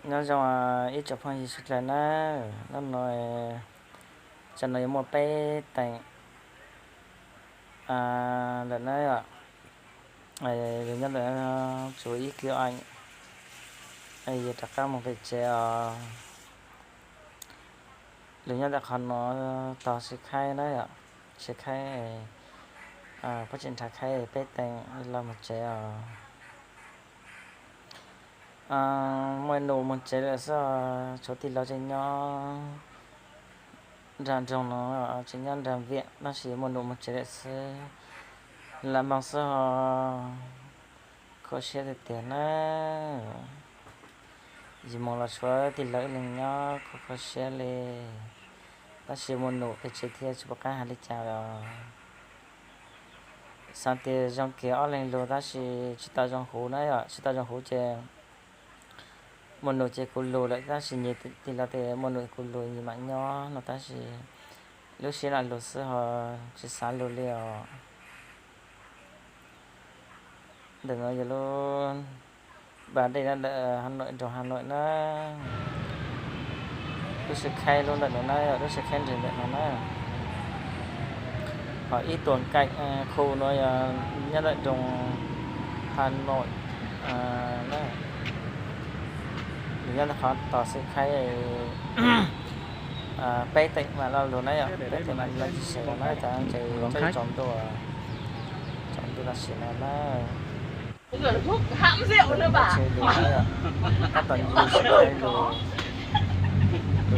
Nyob zoo ib tsoom phooj ywg sawv daws na, hnub no, tsam no yuav muaj peb teem lawm na yom. Lus nyob ntawm tsuas ib kis a, yuav rov qab mus pem tsev os. Lus nyob ntawm qhov no, tos sib khaib na yom, sib khaib, pab tseem nrhav khaib peb teem los mus tsev os. Muaj num mus tsev lawm xwb, tshuav tij laug tseem nyob nram nroog no, tseem nyob nram Viam tab sis muaj num mus tsev lawm xwb. Lam moog xwb ho, kho siab tiag tiag na. Yim moos los tshuav tij laug ib leeg nyob kho kho siab li, tab sis muaj num pem tsev thiab tsis pom qab hais li cas os. Xav tias zoo kiag ob leeg lug tab sis tsis tau zoo huv na yom, tsis tau zoo huv ces muaj num ces kuv lug lawm tab sis nyias tij laug tias muaj num kuv lug nyias mam nyob no tab sis lub siab lam lug xwb ho tsis xav lug li os. Ntawm no yog lub pas dej na, ntawm Hà Nội, nroog Hà Nội na. Lub sib khaib lub ntawm no na, lub sib khaib nres ntawm no na. Ho ib tuam kaim khu no yog nyob ntawm nroog Hà Nội na. Nws nyob ntawm qhov tos sib khaib peb teem mam lo lug na yom, peb teem mam lo lug tsis seem no na, ces tsaus ntuj, tsaus ntuj tam sim no na. Tab tom nce sib khaib lug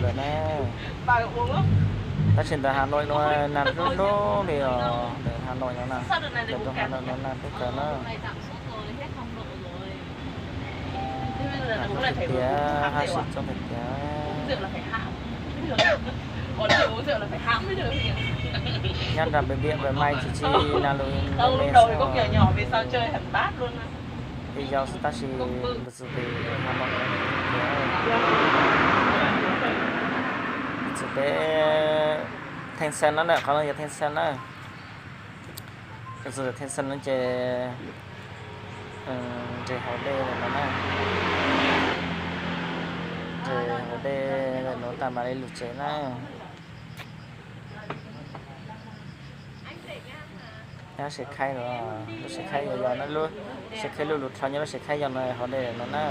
lawm na. Tab sis ntawm Hà Nội no nag hlub hlub li os, ntawm Hà Nội no na, ntawm nroog Hà Nội no nag hlub kawg na. Nag hlub tiag tiag, haj sim coob tiag tiag. Nyob nram pem Viam pem Mai tsis tsis nag lug me me xwb. Yau xwb tab sis ntawm txug pem Hà Nội, ntawm txug pem Thanh Xuân no na, qhov no yog Thanh Xuân na. Ntawm txug Thanh Xuân no ces nres hauv dej lawm no na, nres hauv dej lawm no tas mam li lug tsev na. Lub sib khaib no, lub sib khaib yog, yog na, lub sib khaib lub lug rho nyob lub sib khaib yog no hauv dej lawm no na.